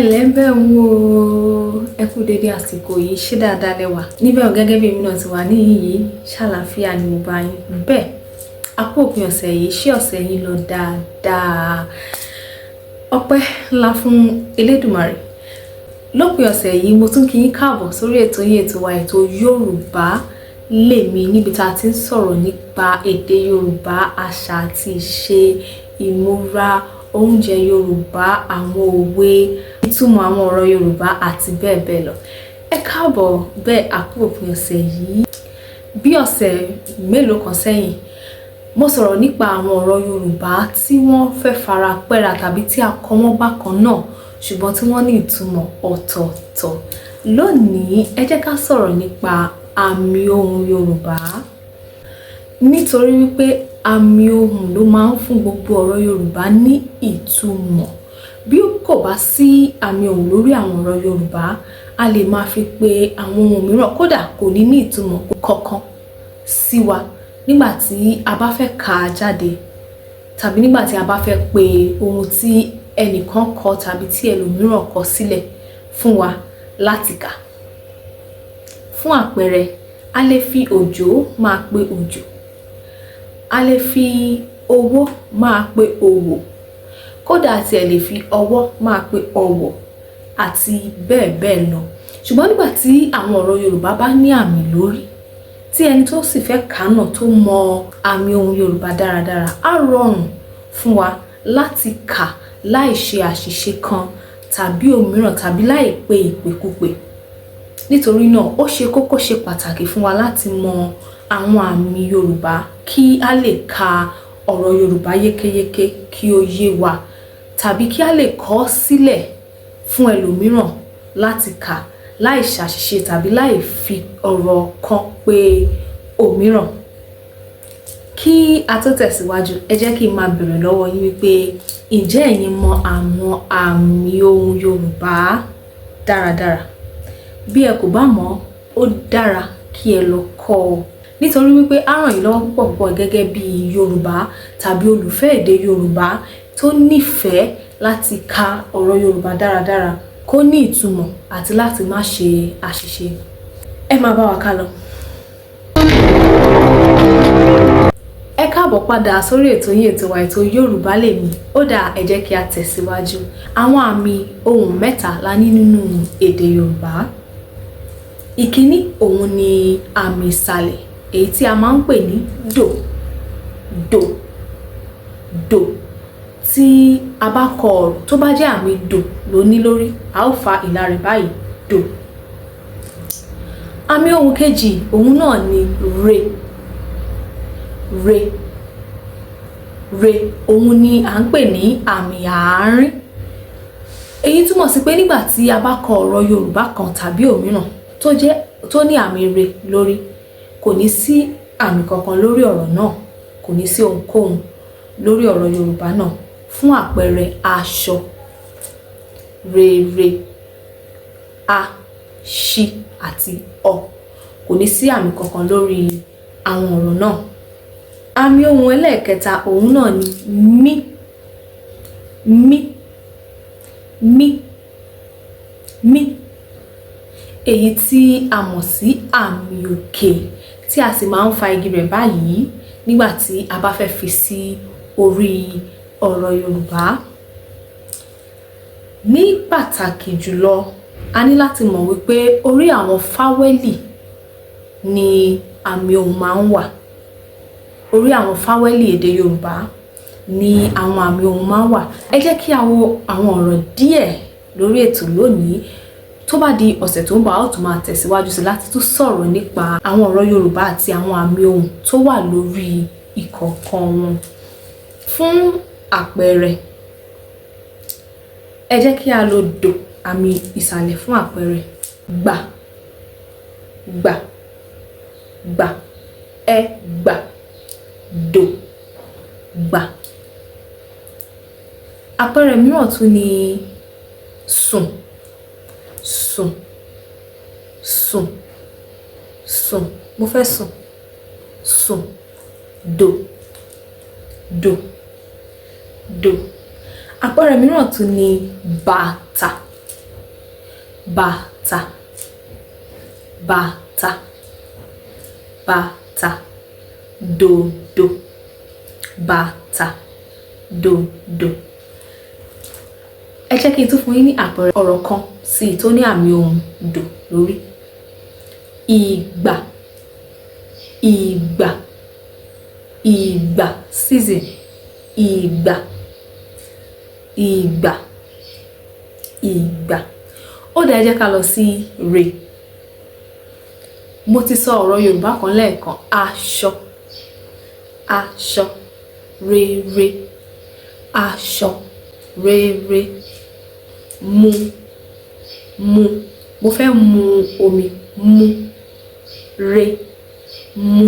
Ẹ ǹlẹ́ ń bẹ̀ wò ó, ẹ kú dédé àsìkò yìí, ṣé dáadáa lẹ wà? Níbẹ̀ ò gẹ́gẹ́ bí èmi náà ti wà níhìn yìí, ṣàlàáfíà ni mo bá yín. Bẹ́ẹ̀, a kú òpin ọ̀sẹ̀ yìí, ṣé ọ̀sẹ̀ yín lọ dáadáa? Ọpẹ́ ńlá fún Elédùmarè. Lópin ọ̀sẹ̀ yìí, mo tún kí yín káàbọ̀ sórí ètò yín, ètò wa, ètò Yorùbá Lèmi, níbi tá a ti ń sọ̀rọ̀ nípa èdè Yorùbá, àṣà àti ìṣe, ìmúra, oúnjẹ Yorùbá, àwọn òwe, ìtumọ̀ àwọn ọ̀rọ̀ Yorùbá àti bẹ́ẹ̀ bẹ́ẹ̀ lọ. Ẹ káàbọ̀ bẹ́ẹ̀, a kú òpin ọ̀sẹ̀ yìí. Bí ọ̀sẹ̀ mélòó kan sẹ́yìn, mo sọ̀rọ̀ nípa àwọn ọ̀rọ̀ Yorùbá tí wọ́n fẹ́ fara pẹ́ra tàbí tí a kọ wọ́n bákan náà ṣùgbọ́n tí wọ́n ní ìtumọ̀ ọ̀tọ̀ọ̀tọ̀. Lónìí, ẹ jẹ́ ká sọ̀rọ̀ nípa àmì ohùn Yorùbá. Nítorí wípé àmì ohùn ló máa ń fún gbogbo ọ̀rọ̀ Yorùbá ní ìtumọ̀. Bí kò bá sí àmì ohùn lórí àwọn ọ̀rọ̀ Yorùbá, a lè máa fi pe àwọn ohun mìíràn, kódà kò ní ní ìtumọ̀ kankan sí wa nígbà tí a bá fẹ́ kà á jáde tàbí nígbà tí a bá fẹ́ pe ohun tí ẹnìkan kọ tàbí tí ẹlòmíràn kọ sílẹ̀ fún wa láti kà. Fún àpẹẹrẹ, a lè fi òjò máa pe òjò, a lè fi owó máa pe òwò, kódà a tiẹ̀ lè fi ọwọ́ máa pe ọ̀wọ̀ àti bẹ́ẹ̀ bẹ́ẹ̀ lọ. Ṣùgbọ́n nígbà tí àwọn ọ̀rọ̀ Yorùbá bá ní àmì lórí, tí ẹni tó sì fẹ́ kà náà tó mọ àmì ohùn Yorùbá dáradára, á rọrùn fún wa láti kà láì ṣe àṣìṣe kan tàbí òmíràn tàbí láì pe ìpèkúpè. Nítorí náà, ó ṣe kókó, ṣe pàtàkì fún wa láti mọ àwọn àmì Yorùbá kí a lè ka ọ̀rọ̀ Yorùbá yékéyéké kí ó yé wa tàbí kí a lè kọ ọ́ sílẹ̀ fún ẹlòmíràn láti kà láì ṣàṣìṣe tàbí láì fi ọ̀rọ̀ kan pe òmíràn. Kí a tó tẹ̀síwájú, ẹ jẹ́ kí n máa bèrè lọ́wọ́ yín wípé ǹjẹ́ ẹ̀yin mọ àwọn àmì ohùn Yorùbá dáradára? Bí ẹ kò bá mọ̀, ó dára kí ẹ lọ kọ́ ọ. Nítorí wípé á ràn yín lọ́wọ́ púpọ̀ púpọ̀ gẹ́gẹ́ bí Yorùbá tàbí olùfẹ́ èdè Yorùbá tó nífẹ̀ẹ́ láti ka ọ̀rọ̀ Yorùbá dáradára kó ní ìtumọ̀ àti láti má ṣe àṣìṣe. Ẹ máa bá wa ká lọ. Ẹ káàbọ̀ padà sórí ètò yín, ètò wa, ètò Yorùbá Lèmi. Ó dáa, ẹ jẹ́ kí a tẹ̀síwájú. Àwọn àmì ohùn mẹ́ta la ní nínú èdè Yorùbá. Ìkíní òun ni àmì ìsàlẹ̀, èyí tí a máa ń pè ní dò, dò, dò. Tí a bá kọ ọ̀rọ̀ tó bá jẹ́ àmì dò ló ní lórí, a ó fa ìlà rẹ̀ báyìí, dò. Àmì ohùn kejì òun náà ni re, re, re. Òun ni à ń pè ní àmì àárín. Èyí túmọ̀ sí pé nígbà tí a bá kọ ọ̀rọ̀ Yorùbá kan tàbí òmíràn tó jẹ́ tó ní àmì re lórí, kò ní sí àmì kankan lórí ọ̀rọ̀ náà, kò ní sí ohunkóhun lórí ọ̀rọ̀ Yorùbá náà. Fún àpẹẹrẹ, aṣọ, rere, a, ṣi àti ọ. Kò ní sí àmì kankan lórí àwọn ọ̀rọ̀ náà. Àmì ohùn ẹlẹ́ẹ̀kẹta òun náà ni mí, mí, mí, mí. Èyí tí a mọ̀ sí àmì òkè, tí a sì máa ń fa igi rẹ̀ báyìí nígbà tí a bá fẹ́ fi sí orí ọ̀rọ̀ Yorùbá. Ní pàtàkì jùlọ, a ní láti mọ̀ wípé orí àwọn fáwẹ́lì ni àmì ohùn máa ń wà. Orí àwọn fáwẹ́lì èdè Yorùbá ni àwọn àmì ohùn máa ń wà. Ẹ jẹ́ kí a wo àwọn ọ̀rọ̀ díẹ̀ lórí ètò lónìí. Tó bá di ọ̀sẹ̀ tó ń bọ̀, a ó tún máa tẹ̀síwájú sí láti tún sọ̀rọ̀ nípa àwọn ọ̀rọ̀ Yorùbá àti àwọn àmì ohùn tó wà lórí ìkọ̀ọ̀kan wọn. Fún àpẹẹrẹ, ẹ jẹ́ kí a lo dò, àmì ìsàlẹ̀, fún àpẹẹrẹ. Gbà, gbà, gbà, ẹ gbà, dò, gbà. Àpẹẹrẹ mìíràn tún ni sùn, sùn, sùn, sùn. Mo fẹ́ sùn, sùn, dò, dò, dò. Àpẹẹrẹ mìíràn tún ni bàtà, Bàtà, bàtà, bàtà, dòdò, bàtà, dòdò. Ẹ jẹ́ kí n tún fún yín ní àpẹẹrẹ ọ̀rọ̀ kan sí i tó ní àmì ohùn dò lórí. Ìgbà, ìgbà, ìgbà, season, ìgbà, ìgbà, ìgbà. Ó dá, ẹ jẹ́ ká lọ sí re. Mo ti sọ ọ̀rọ̀ Yorùbá kan lẹ́ẹ̀kan: aṣọ, aṣọ, rere, aṣọ, rere. Mu, mu, mo fẹ́ mu omi, mu, re, mu,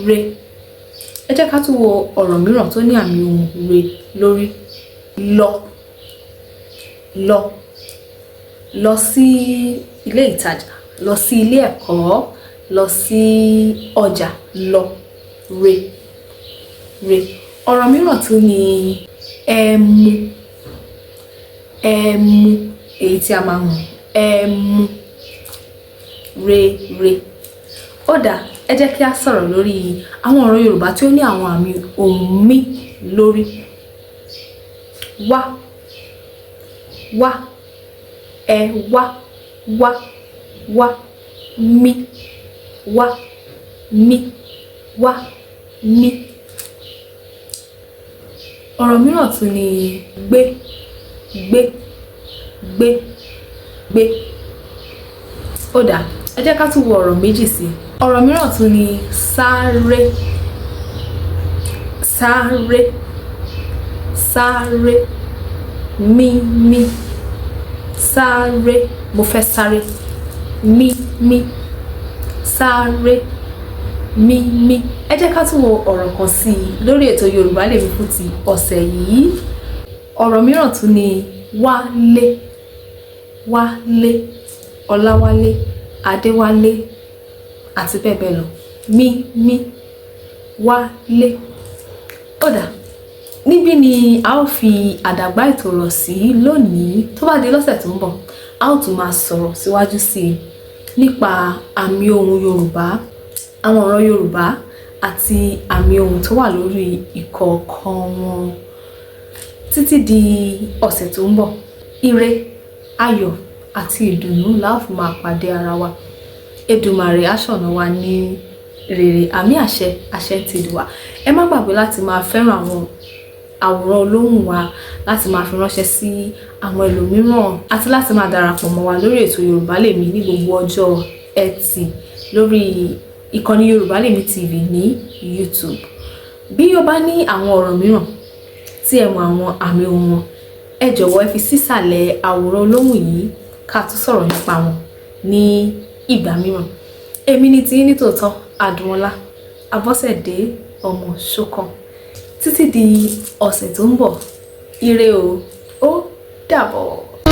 re. Ẹ jẹ́ ká tún wo ọ̀rọ̀ mìíràn tó ní àmì ohùn re lórí. Lọ, lọ, lọ sí ilé ìtajà, lọ sí ilé ẹ̀kọ́, lọ sí ọjà, lọ, re, re. Ọ̀rọ̀ mìíràn tún ni ẹmu, ẹmu, èyí tí a máa ń mu, ẹmu, re, re. Ó dáa, ẹ jẹ́ kí a sọ̀rọ̀ lórí àwọn ọ̀rọ̀ Yorùbá tí ó ní àwọn àmì ohùn mí lórí. Wá, wá, ẹ wá, wá, wá, mí, wá, mí, wá, mí. Ọ̀rọ̀ mìíràn tún ni gbé, gbé, gbé, gbé. Ó dáa, ẹ jẹ́ ká tún wo ọ̀rọ̀ méjì sí i. Ọ̀rọ̀ mìíràn tún ni sáré, sáré, sáré, mí, mí, sáré, mo fẹ́ sáré, mí, mí, sáré, mí, mí. Ẹ jẹ́ ká tún wo ọ̀rọ̀ kan sí i lórí ètò Yorùbá Lèmi fún ti ọ̀sẹ̀ yìí. Ọ̀rọ̀ mìíràn tún ni wálé, wálé, Ọláwálé, Adéwálé àti bẹ́ẹ̀ bẹ́ẹ̀ lọ. Mí, mí, wálé. Ó dáa, níbí ni a ó fi àdàgbà ètò rọ̀ sí lónìí. Tó bá di lọ́sẹ̀ tó ń bọ̀, a ó tún máa sọ̀rọ̀ síwájú sí i nípa àmì ohùn Yorùbá, àwọn ọ̀rọ̀ Yorùbá àti àmì ohùn tó wà lórí ìkọ̀ọ̀kan wọn. Títí di ọ̀sẹ̀ tó ń bọ̀, ire, ayọ̀ àti ìdùnnú la ó fi máa pàdé ara wa. Èdùmàrè á ṣọ̀nà wa ní rere. Àmín, àṣẹ, àṣẹ ti dùn wá. Ẹ má gbàgbé láti máa fẹ́ràn àwọn àwòrán olóhùn wa, láti máa fi ránṣẹ́ sí àwọn ẹlòmíràn àti láti máa darapọ̀ mọ́ wa lórí ètò Yorùbá Lèmi ní gbogbo ọjọ́ Ẹtì lórí ìkànnì Yorùbá Lèmi TV ní YouTube. Bí o bá ní àwọn ọ̀rọ̀ mìíràn tí ẹ mọ àwọn àmì ohùn wọn, ẹ jọ̀wọ́, ẹ fi sísàlẹ̀ àwòrán olóhùn yìí ká tún sọ̀rọ̀ nípa wọn ní ìgbà mìíràn. Èmi ni tiyín ní tòótọ́, Adùnọlá Abọ́sẹ̀dé ọmọ Ṣókan. Títí di ọ̀sẹ̀ tó ń bọ̀, ire o, ó dàbọ̀.